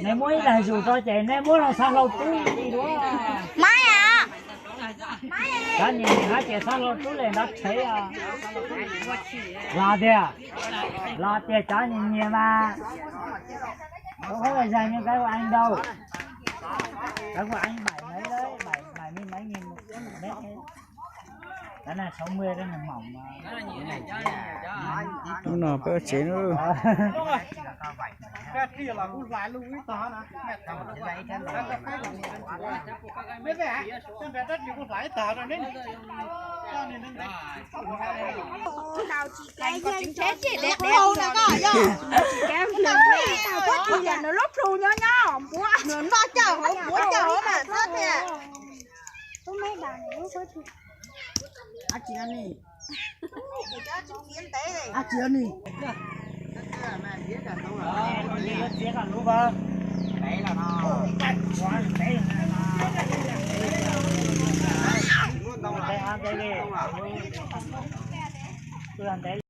Neb muab ib daim zus rau ces neb muab los xa hlau rub li duab. Maiv, cov niag nyiam hab ces xa hlau rub li nrov rhev os. Los tiag, los tiag cov niag nyiam mas. Tau hab zag nyob kab kuv eev ntau. Kab kuv eev bảy mấy đấy, bảy, bảy mươi mấy nghìn một mét thế. Cái này sáu mươi, cái này mỏng mà. Hnub no peb ua tsev na. Nws lub plhu nyob nyob npuab, nws noj caj hauv npuab caj hauv mas txhob tias.